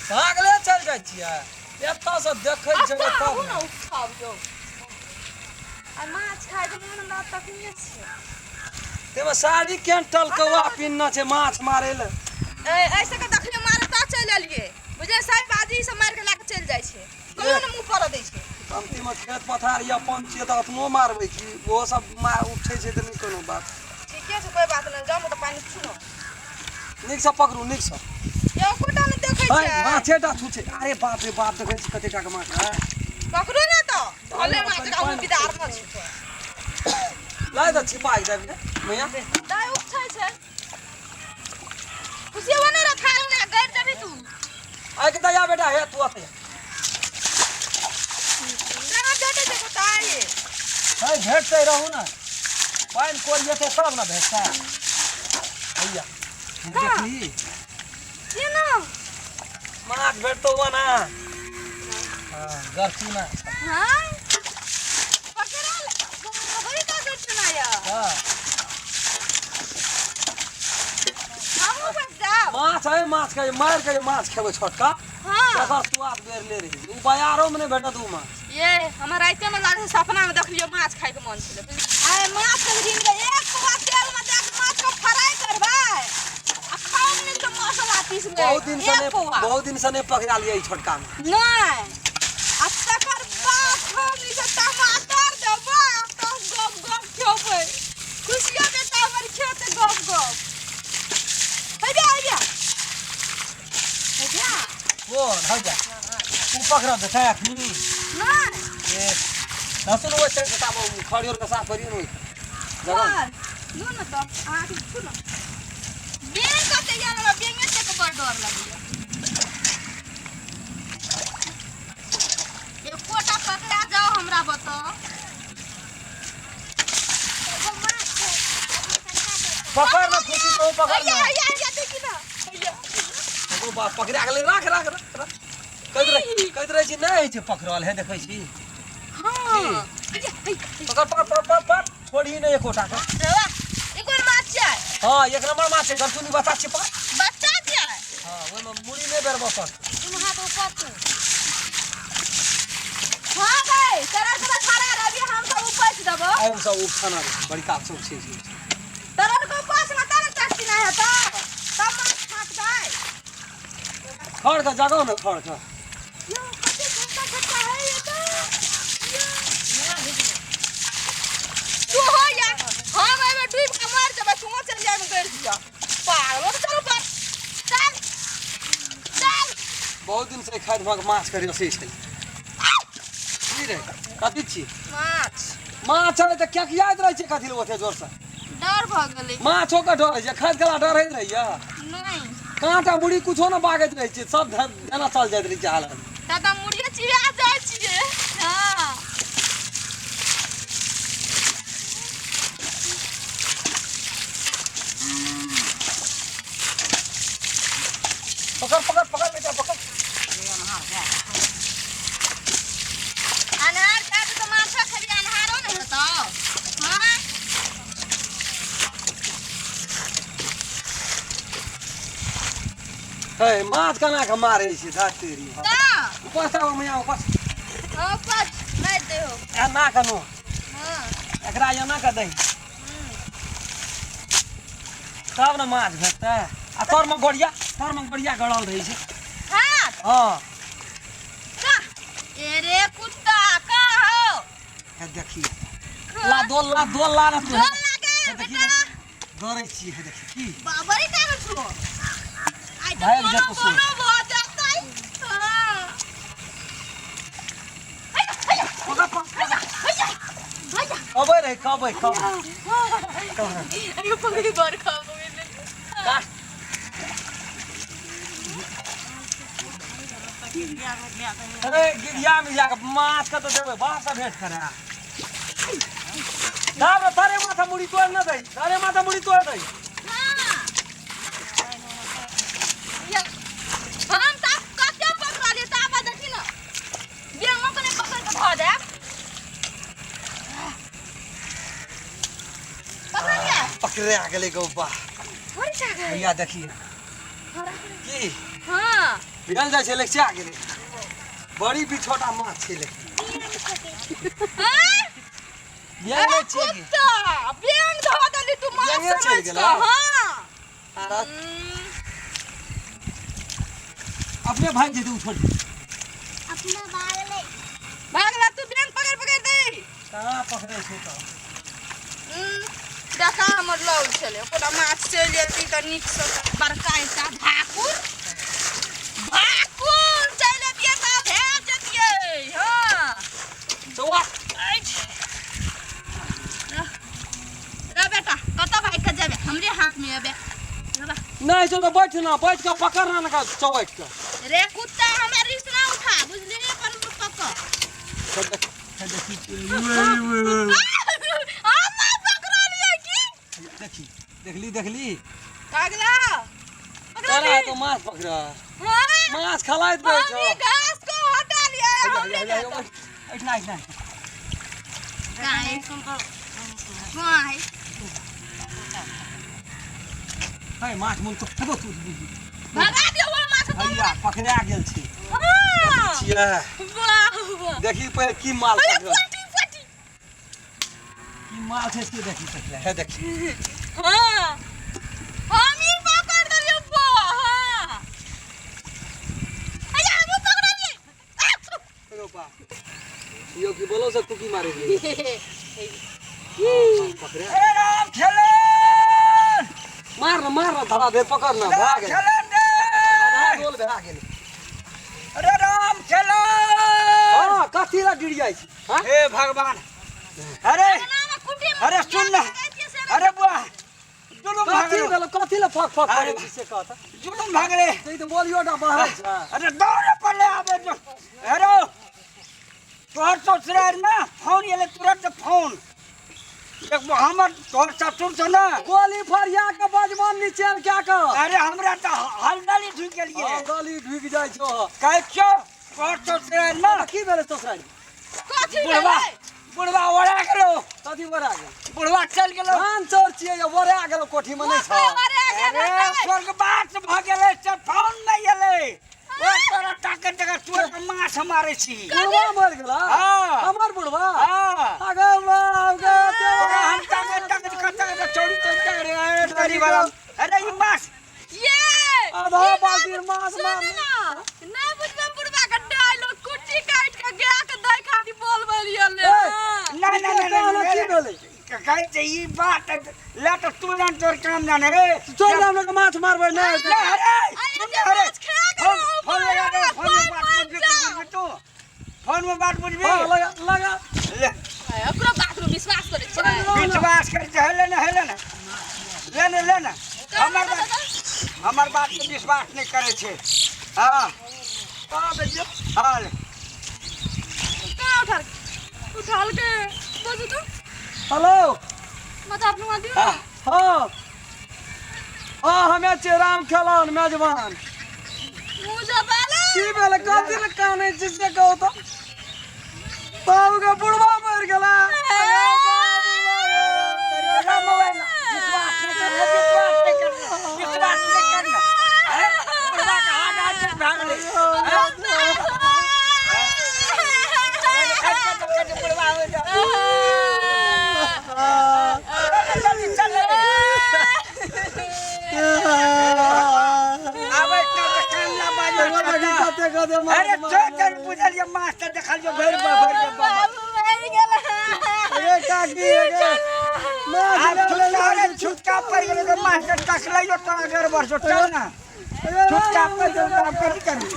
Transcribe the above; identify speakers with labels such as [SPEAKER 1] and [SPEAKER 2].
[SPEAKER 1] भागले चलि जाइ छियै एतऽसँ देखै छै
[SPEAKER 2] अच्छा
[SPEAKER 1] तब
[SPEAKER 2] आबू
[SPEAKER 1] ने
[SPEAKER 2] ने उठाउ यौ आ माछ खायके मोन हमरा तखने छै
[SPEAKER 1] ताहिमे साड़ी केहन टलकौआ पिन्हने छै माछ मारै लए
[SPEAKER 2] ए ऐसे के देखलियै मारे ता चलि एलियै बुझलियै साई बाजी सब मारि के लए के चलि जाइ छै कहियो ने मुँह पर दै छै
[SPEAKER 1] कमतीमे खेत पथार या अपन छियै तऽ अपनो मारबै की ओहो सब उपछै छै तऽ नहि कोनो बात
[SPEAKER 2] ठीके छै कोइ बात नहि जाउ तऽ पानि छू ने
[SPEAKER 1] नीकसँ पकड़ू नीकसँ
[SPEAKER 2] एकोटा नहि देखै
[SPEAKER 1] है
[SPEAKER 2] छै
[SPEAKER 1] माछेटा छू छै अरे बाप रे बाप देखै छी कते टाके माछ है
[SPEAKER 2] पकड़ू ने तऽ भले माछ के हमहूँ बिदार न छी
[SPEAKER 1] लाइ तऽ छिपाइ देब ने मैया
[SPEAKER 2] दाइ उपछै छै खुशियवा ने रखा ने गैर जबी तू
[SPEAKER 1] आइ के दया बेटा हे तू अते
[SPEAKER 2] कहाँ भेटै छै कुताई
[SPEAKER 1] है भेटतै रहू ने पानि कोरिएतै तब ने भेटतै भैया देखली
[SPEAKER 2] केना
[SPEAKER 1] माछ भेटतौ ना हाँ गरचू ना
[SPEAKER 2] हाँ पकड़ल बड़ी ताकत छना या
[SPEAKER 1] हाँ
[SPEAKER 2] हमहूँ बस जाब
[SPEAKER 1] माछ है माछ के मारि के माछ खेबै छोटका
[SPEAKER 2] हाँ
[SPEAKER 1] तकर स्वाद बेरले रही ओ बाजारो में नहि भेटत ओ माछ
[SPEAKER 2] ये हमर राइते में लागल सपना में देखलियो माछ खाय के मन छलै आइ माछ के दिन में एक पौआ तेल में दए के माछ के फ्राई करबै आ खाओ में तऽ मसाला पीस ले
[SPEAKER 1] बहुत दिन से
[SPEAKER 2] एक
[SPEAKER 1] नहीं
[SPEAKER 2] पौआ
[SPEAKER 1] बहुत दिन से नहीं पकड़ा लिया ई छोटका में
[SPEAKER 2] नहि आ तकर बाद हम ई से टमाटर देबै आ तब गप गप खेबै खुशियो बेटा हमर खेतै गप गप हे जा हे जा हे जा
[SPEAKER 1] कोन हट जा ऊ पकड़ देतै अखनी
[SPEAKER 2] नहि
[SPEAKER 1] ए लहसुन ओहि साइड से ताबो खड़ियोर के साफ करियो ने जगह
[SPEAKER 2] पर लू न तऽ अहाँके छू न बेंग कते या हमरा बेंगे से के बड़ डर लगैया एकोटा पकड़ा जाओ हमरा बताओ
[SPEAKER 1] पकड़ ना खुशी तो पकड़
[SPEAKER 2] हैया
[SPEAKER 1] ना
[SPEAKER 2] हैया हैया देखी ना हैया
[SPEAKER 1] ओ बाप पकड़ा गेलै राख राख राख राख कहैत रह कहैत रहै छी नहि होइ छै पकड़ल हे देखै छी
[SPEAKER 2] हाँ हैया हैया
[SPEAKER 1] पकड़ पकड़ पकड़ पकड़ पकड़ छोड़ही नहि एकोटा के
[SPEAKER 2] रेवा ई कोन माछ छै
[SPEAKER 1] हाँ एक नंबर माछ छै गरचुनी बच्चा छै पकड़
[SPEAKER 2] बच्चा छै
[SPEAKER 1] हाँ ओहिमे मुड़ी नहि बेरबऽ पड़तै
[SPEAKER 2] तुम हाथ ऊपर तू हाँ भाई तोरा सब खड़ा रहबी हम सब ऊपर से देबो
[SPEAKER 1] आबि सब उपछना रे बड़का सब छै छै
[SPEAKER 2] तोरा के ऊपर से मत ने चट्टी नहीं हेतो तब माछ फाट जाए
[SPEAKER 1] खड़ के जगह ने खड़ के
[SPEAKER 2] यो कते छोटा छोटा है ये तो यो। तू हो या हम एमे डूब के मर जेबै तू चल जाए में गड़ जिया पागल हो चल ऊपर चल चल
[SPEAKER 1] बहुत दिन से खाइत भक माछ के रसै छै की रे कथी छी
[SPEAKER 2] माछ
[SPEAKER 1] माछ है तऽ केकियाइत रहै छै कथी लए ओते जोरसँ
[SPEAKER 2] डर भऽ गेलै
[SPEAKER 1] माछो के डर होइ छै खाइत कला डर होइत रहैया
[SPEAKER 2] नहि
[SPEAKER 1] काँटा मुड़ी कुछो ने बागैत रहै छै सब जेना चल जाइत रहै छै हालत
[SPEAKER 2] दादा मुड़िए चिड़िया जाइ छियै हँ
[SPEAKER 1] पकड़ पकड़ पकड़ बेटा पकड़
[SPEAKER 2] अन्हार जाके तऽ माछा खेबी अन्हारो नहि हेतौ हँ
[SPEAKER 1] हे माछ केना के मारै छै धात तेरी
[SPEAKER 2] तऽ
[SPEAKER 1] ऊपर से आबो मैया ऊपर से।
[SPEAKER 2] हँ पर मारि देहो
[SPEAKER 1] एना कनो
[SPEAKER 2] हँ
[SPEAKER 1] एकरा एना के दही तब ने माछ भेटतै आ तरमे गोरिया तरमे गोरिया गड़ल रहै छै
[SPEAKER 2] हाथ
[SPEAKER 1] हँ
[SPEAKER 2] कह ए रे कुत्ता कहाँ हो
[SPEAKER 1] हे देखी ला दो ला दो ला ना तू
[SPEAKER 2] डर लागे
[SPEAKER 1] हे देखी
[SPEAKER 2] बेटा
[SPEAKER 1] डरै छी हे देखी की
[SPEAKER 2] बाबरी काहे छो आइ तऽ
[SPEAKER 1] भागि
[SPEAKER 2] कोनो
[SPEAKER 1] जेतौ सुन।
[SPEAKER 2] कोनो भऽ जेतै हँ हैया हैया
[SPEAKER 1] पकड़ पकड़
[SPEAKER 2] हैया हैया हैया
[SPEAKER 1] कबै रहै कबै कबै
[SPEAKER 2] अरे पकड़ी बड़ खाबो
[SPEAKER 1] काट अरे गिरिया मिरिया के माछ के तऽ देबै बाप से भेंट करा दाब रे तारे माथा मुड़ी तोड़ न दई तारे माथा मुड़ी तोड़ दई
[SPEAKER 2] हम तऽ कते पकड़लियै ताबे देखी ने बेंगो के नहि पकड़ के धऽ देब पकड़लियै
[SPEAKER 1] पकड़े आ गेलै गौबा
[SPEAKER 2] थोड़ी जागे
[SPEAKER 1] भैया देखिए की
[SPEAKER 2] हाँ
[SPEAKER 1] भेल जाइ छै लेकिन गेलै। बड़ी भी छोटा माछ छै लेकिन।
[SPEAKER 2] हैं?
[SPEAKER 1] बेंग नहि छियै की?
[SPEAKER 2] कुत्ता बेंग धऽ देली तू माछ
[SPEAKER 1] बेंगे चलि
[SPEAKER 2] समझ
[SPEAKER 1] गेलै?
[SPEAKER 2] कऽ। हाँ।
[SPEAKER 1] आर अपने भागि जेतै ओ छोड़ि।
[SPEAKER 3] अपना भागलै।
[SPEAKER 2] भागला तू बेंग पकड़ पकड़ दे।
[SPEAKER 1] कहाँ पकड़ै छै तऽ?
[SPEAKER 2] देखा हमर लौल छलै, ओकरा माछ चलि जेती तऽ नीकसँ बड़का एकटा भाकुर भाकुर चलि अतियै तऽ भए जेतियै। हँ।
[SPEAKER 1] चौआ।
[SPEAKER 2] रे बेटा, कतऽ भागि कऽ जेबै? हमरे हाथमे अबे।
[SPEAKER 1] नहि छौ तऽ बैठ ना, बैठ कऽ पकड़ ना ने चौबैठ कऽ।
[SPEAKER 2] रे कुत्ता, हमरा रिक्स ना उठा, बुझली? अपन पकड़। हम ना पकड़लियै की?
[SPEAKER 1] देखी, देखली, देखली।
[SPEAKER 2] भागला।
[SPEAKER 1] तोरा तो माछ पकड़।
[SPEAKER 2] हाँ।
[SPEAKER 1] माछ खलाइत बैठ।
[SPEAKER 2] हम ई घास को हटा लियै, हमरे देता।
[SPEAKER 1] एहिठिना, एहिठिना।
[SPEAKER 2] काय काय?
[SPEAKER 1] है माछ मोन तो हेबो तू।
[SPEAKER 2] भगा दियौ ओ माछ तो।
[SPEAKER 1] भैया पकड़ा गेल छी।
[SPEAKER 2] हाँ।
[SPEAKER 1] छियै।
[SPEAKER 2] वाह वाह।
[SPEAKER 1] देखी पहिले की माल
[SPEAKER 2] अरे
[SPEAKER 1] पकड़ल।
[SPEAKER 2] पटी पटी।
[SPEAKER 1] की माल छै से देखी पहिले, हे देखी।
[SPEAKER 2] हाँ, हम ही पकड़ देलियै बा। हाँ, अरे हमहूँ पकड़लियै।
[SPEAKER 1] हेगो बा यो की बोलो से कुकी मारे दिए पकड़े।
[SPEAKER 4] अरे राम खेलन।
[SPEAKER 1] मार ना, मार ना, धड़ा दे, पकड़ ना, भा गेल।
[SPEAKER 4] खेलन रे।
[SPEAKER 1] आधा गोल भा गेल।
[SPEAKER 4] अरे राम खेलन।
[SPEAKER 1] हां, कथी ला गिर जाइ छी? हां।
[SPEAKER 4] हे भगवान, अरे अरे सुन ना, अरे बुआ जुलुम
[SPEAKER 1] कथी
[SPEAKER 4] भागलो।
[SPEAKER 1] भेल? कथी ला फक फक
[SPEAKER 4] अरे
[SPEAKER 1] करै छी से कहत।
[SPEAKER 4] जुलुम भागले।
[SPEAKER 1] ई तऽ बोलियो टा बहरै छै।
[SPEAKER 4] अरे दौड़े पड़ले आबे जो। अरे तोहर ससुरार ना फोन एले तुरंत फोन। देखबो हमर तोहर ससुर छौ ना।
[SPEAKER 1] गोली फरिया के बजबन नीचे क्या कर।
[SPEAKER 4] अरे हमरा तऽ हलदली ढुकि गेलियै।
[SPEAKER 1] हँ, गली ढुकि जाइ छौ।
[SPEAKER 4] कहै छियौ तोहर ससुरार ना।
[SPEAKER 1] की भेलै ससुरार?
[SPEAKER 2] कथी
[SPEAKER 4] बुढ़वा
[SPEAKER 2] भेलै?
[SPEAKER 4] बुढ़वा ओरा गेलो।
[SPEAKER 1] कथी बरा गेल?
[SPEAKER 4] बुढ़वा चलि गेलो।
[SPEAKER 1] धान चोर छियै या ओरा गेलो कोठी में नहि छौ।
[SPEAKER 4] अरे स्वर्गवास भऽ गेलै से फोन नहि एलै। ओ तोरा ताकत जगह तोर के माछ मारै छी।
[SPEAKER 1] बुढ़वा मरि गेला?
[SPEAKER 4] हाँ।
[SPEAKER 1] हमर बुढ़वा?
[SPEAKER 4] हाँ।
[SPEAKER 1] अगे बाप गे।
[SPEAKER 4] तोरा हम ताकत ताकत कतऽ चौड़ी चौड़ी रे तरी वाला। अरे ई माछ
[SPEAKER 2] ये
[SPEAKER 1] आधा बाल्टी माछ
[SPEAKER 2] सुन
[SPEAKER 1] मार।
[SPEAKER 2] ना, नहीं बुझबे बुढ़वा के डायलॉग कुट्टी काट के गाय के दै खातिर बोलबे ले।
[SPEAKER 1] ए,
[SPEAKER 4] नहीं नहीं नहीं
[SPEAKER 1] कहलो की
[SPEAKER 4] नहीं
[SPEAKER 1] भेलै?
[SPEAKER 4] कहै छै ई बात ले तऽ तू जान तोर काम जाने रे।
[SPEAKER 1] चल हम लोग माछ मारबै नहि।
[SPEAKER 4] ले अरे
[SPEAKER 2] अरे
[SPEAKER 4] सुन
[SPEAKER 2] जे
[SPEAKER 4] अरे
[SPEAKER 2] माछ खा
[SPEAKER 4] फोन
[SPEAKER 2] गेलौ,
[SPEAKER 4] फोन लगा दे, फोन में बात
[SPEAKER 2] पाँच
[SPEAKER 4] बुझबी
[SPEAKER 2] जा।
[SPEAKER 4] बुझबी तू, फोन में बात बुझबी।
[SPEAKER 1] हाँ, लगा लगा।
[SPEAKER 4] ले।
[SPEAKER 2] ओकरो बात में विश्वास करै छै?
[SPEAKER 4] विश्वास कर छै। ले ने, ले ने, ले ने, ले ने। हमर बात, हमर बात के विश्वास नहि करै छै। हाँ हाँ, ले।
[SPEAKER 2] कहाँ उठा उठाल के बजू तो।
[SPEAKER 1] हेलो।
[SPEAKER 2] मत अपनो दियो ना।
[SPEAKER 1] हाँ हाँ, हमे छियै राम खेलन मेजबान।
[SPEAKER 2] मुँह जबाला।
[SPEAKER 1] की भेलै? कथी लए कानै छी से कहू तऽ? बाबू के बुढ़वा मरि गेला।
[SPEAKER 4] तेरा मोबाइल विश्वास नहि करना, विश्वास नहि करना, विश्वास नहि करना। अरे बुढ़वा के हाथ हाथ से भागले। बुढ़वा हो जा, जल्दी चल रे। आबै तऽ कान ना बाजो।
[SPEAKER 1] कते कते।
[SPEAKER 4] अरे चल चल, बुझलियै मास्टर देखलियो भरि भरि के बाबा।
[SPEAKER 1] अरे काकी, अरे माछ
[SPEAKER 4] आब
[SPEAKER 1] ले ले।
[SPEAKER 4] छुटका, अरे छुटका पड़ि गेलै तऽ मास्टर तकलैयो तोरा गड़बड़ छौ। चल ना, छुटका पड़ि गेल तऽ आब कथी करबी?